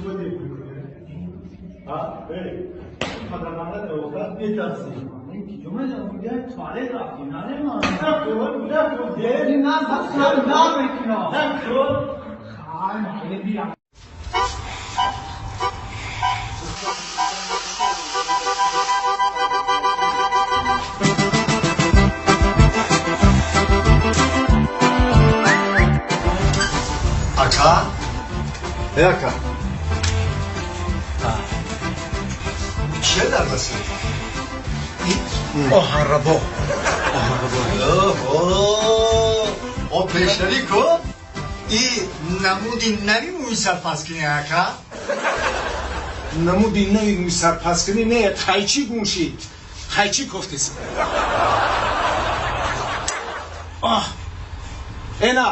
Чӣ ҳа, эй, падарманда охират метарсӣ. Туалет рафтим, нанема. Накун, накун, де. Намекунам. Накун. Хай, майли, бирам. Ака, э, ака, чия дар дастат? Оҳанрабо, оҳанрабо. О, пешравӣ кун. И намуди нави мӯи сарпаскунӣ, ака. Намуди нави мӯи сарпаскунӣ не, қайчи гум шид, қайчи кофтес. Оҳ, эна.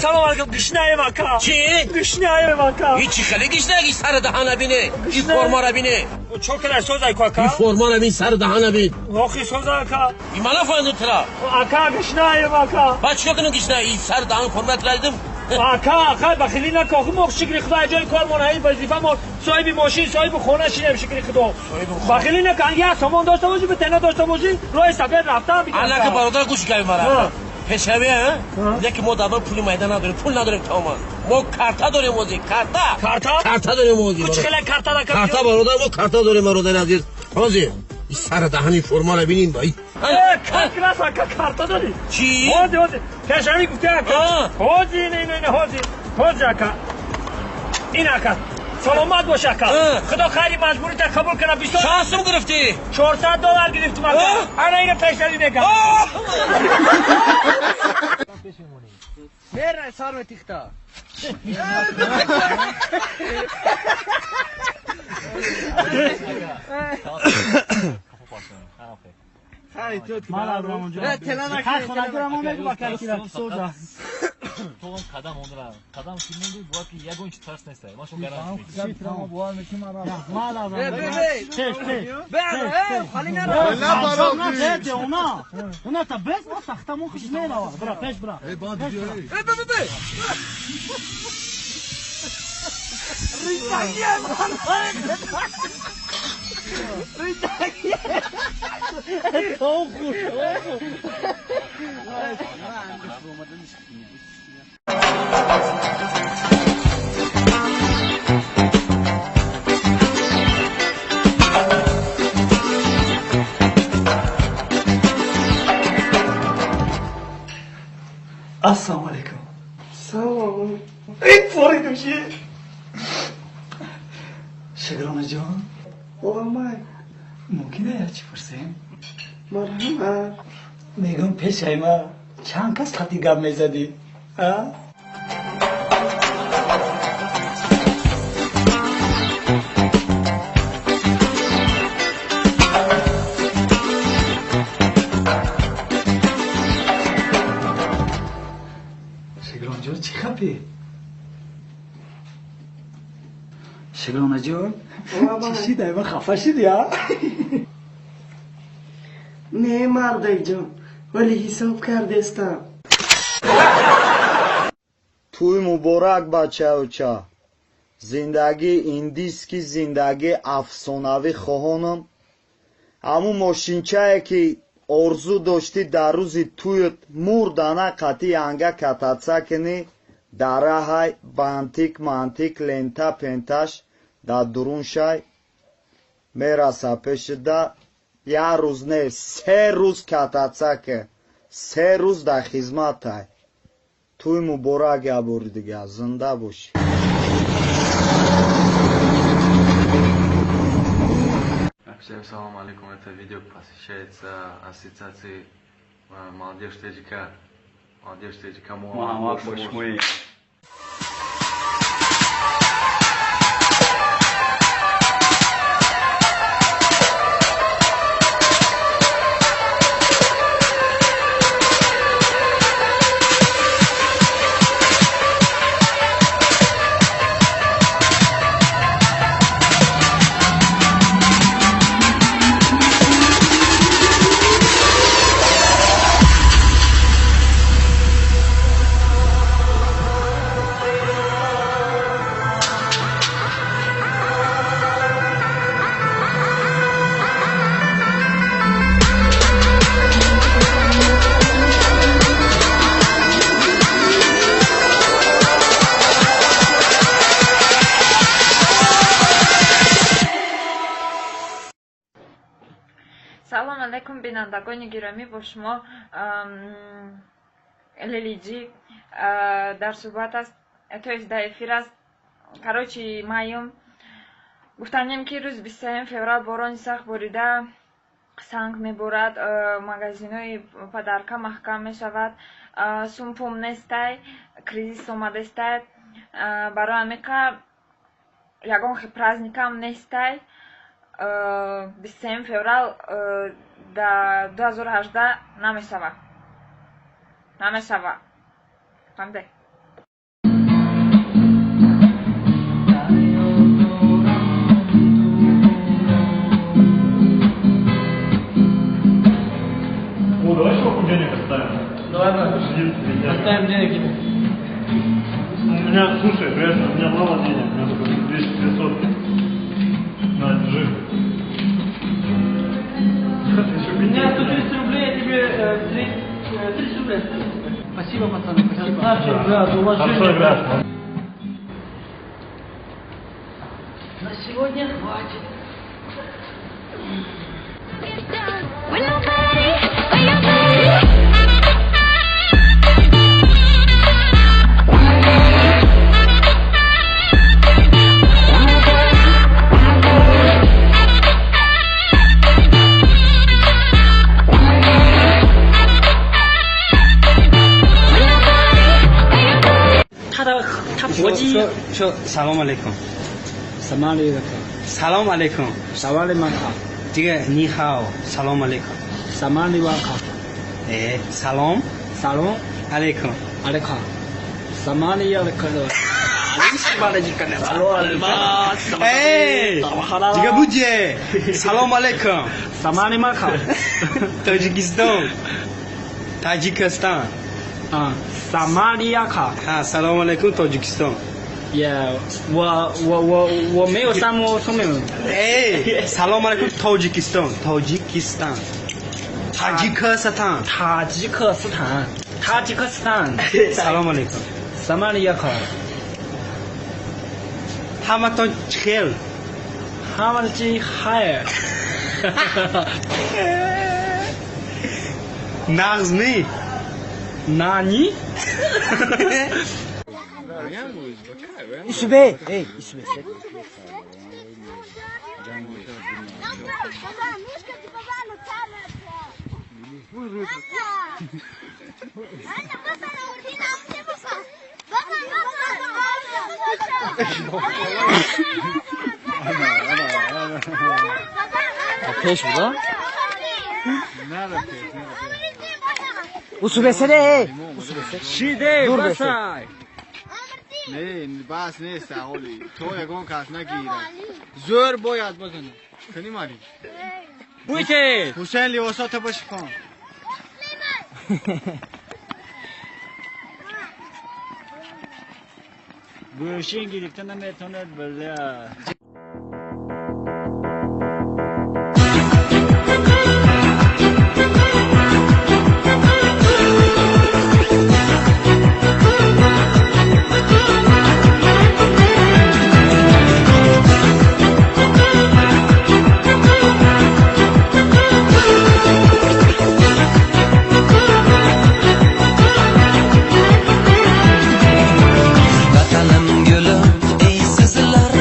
Салом алейкум, гишнаем, ака. Чӣ? Гишнаем, ака. Ҳичи хеле гишнаги, сари даҳана бине, и формара бине. Чо кара, созай ку, ака? И формара бин, сари даҳана бин. Охи, соза, ака. И мана фаҳмидум тира. Ака, гишнаем, ака. Баъд чико кунам гишна? И сари даҳан форма тира дидим. Ака, ака, бахилӣ нака, охи мо, шукри худо, ҷои кормон, ҳаи вазифамо, соҳиби мошин, соҳиби хона шинем, шукри худо. Бахилӣ нака, анги як сомон дошта бошӣ, ба тена дошта бошӣ, роҳи сафед рафтан бикар. Анака, бародар, гӯш кави мара. Пешравӣ, лекин мо дар пули майда надорем, пул надорем тамоман. Мо карта дорем ози, карта. Карта? Карта дорем ози. Чӣ хеле карта да? Карта, бародар, мо карта дорем, бародари азиз. Ҳозир сари даҳани формара бинем. Как раз, ака, карта дорӣ. Чӣ? Ҳози, ҳози, пешравӣ гуфти, ака. Ҳози, не, не, не, ҳози, ҳози, ака. Ин, ака. Саломат бош, ака. Худо хайри маҷбурита қабул кунад. Бисёр. Чанд сум гирифтӣ? 400 доллар гирифтим, ака. Ана ина, пешравӣ мекард. Мерай сар метихта. То он қадам онра қадам ки монди, бояд ки ягон чи тарс нестай, ман шумо гарантия. Она та без мо тахта мо хиш мерава. Бра, пеш бра. Ассалому алайкум. Салом. Эй, форидуши. Шукронаҷон. Оламай. Мумкин як чӣ пурсем? Марҳамат. Мегӯм, пешай ма чанд кас хати гап мезадӣ, а? Шукронҷон, чӣ хапӣ? Шукронаҷон, чӣ шидай, ма хафа шидӣ, а? Не, мардакҷон, вале ҳисоб кардестам. Тӯй муборак, бачаюча. Зиндагии индийский, зиндагии афсонавӣ хоҳонам. Ҳамун мошинчае, ки орзу доштӣ, дар рӯзи тӯят мурдана қатъи янга кататься кунӣ, дар раҳай бантик мантик, лента пенташ дар дурун шай мераса пешида. Як рӯз не, 3 рӯз кататься ки, 3 рӯз дар хизматай. Тӯй муборак, як бори дигар зинда бошӣ. Всем салам алейкум. Это видео посвящается ассоциации «Молодежь ТЖК». Мо ҳамвақт бо шумоем. Салом алейкум, бинандагони гиромӣ, бо шумо Лелиҷи дар суҳбат аст, то есть дар эфир аст. Короче, маюм гуфтанем, ки рӯзи 23 феврал борони сахт борида, санг меборад, магазинҳои подарка маҳкам мешавад, сумпум нестай, кризис омадестай, барои ҳамиқа ягон праздникам нестай. 23 феврал дар 2018 намешава, намешава, фаҳмиде? О, давай чуваку денег оставим. Давай, брат. Оставим денег ему. У меня, слушай, приятно, у меня мало денег, у меня только 200 сотки. На, держи. У меня 130 рублей, я тебе 30 рублей. Спасибо, пацаны, спасибо. Красавчик, брат, уважение. Брат. На сегодня хватит. 说 салом алейкум. 什么 алейкум? салом алейкум. 什么 алейкум? 这个你好， салом алейкум. 什么 алейкум? 哎， салом. салом алейкум. алейкум. 什么 алейкум? Эй, 这个不接。 салом алейкум. 什么 алейкум? Таджикистан. Таджикистан. 啊，什么 алейкум? 啊， салом алейкум, Таджикистан. 耶，我没有三摸聪明。哎， салом алейкум, Таджикистан, Таджикистан, Таджикистан, 塔吉克斯坦，塔吉克斯坦。 салом алейкум. 什么 алейкум? ҳаматон чхел. ҳаматон хайр. Нағз не? Нани? Исубе, эй, Исубе. Пеш буда? Усубесере, эй! Шиде, басай! Не, бас нест, аҳоли. То ягон кас нагирад. Зӯр бояд бозанад. Кунӣ мари? Буйте! Ҳусейн либосото бошихон. Гӯшин гирифта наметавонад, бля. Vatanim gulim, ey sizlar.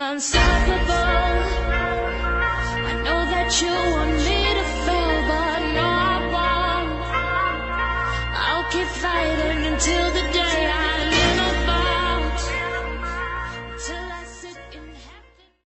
Unstoppable.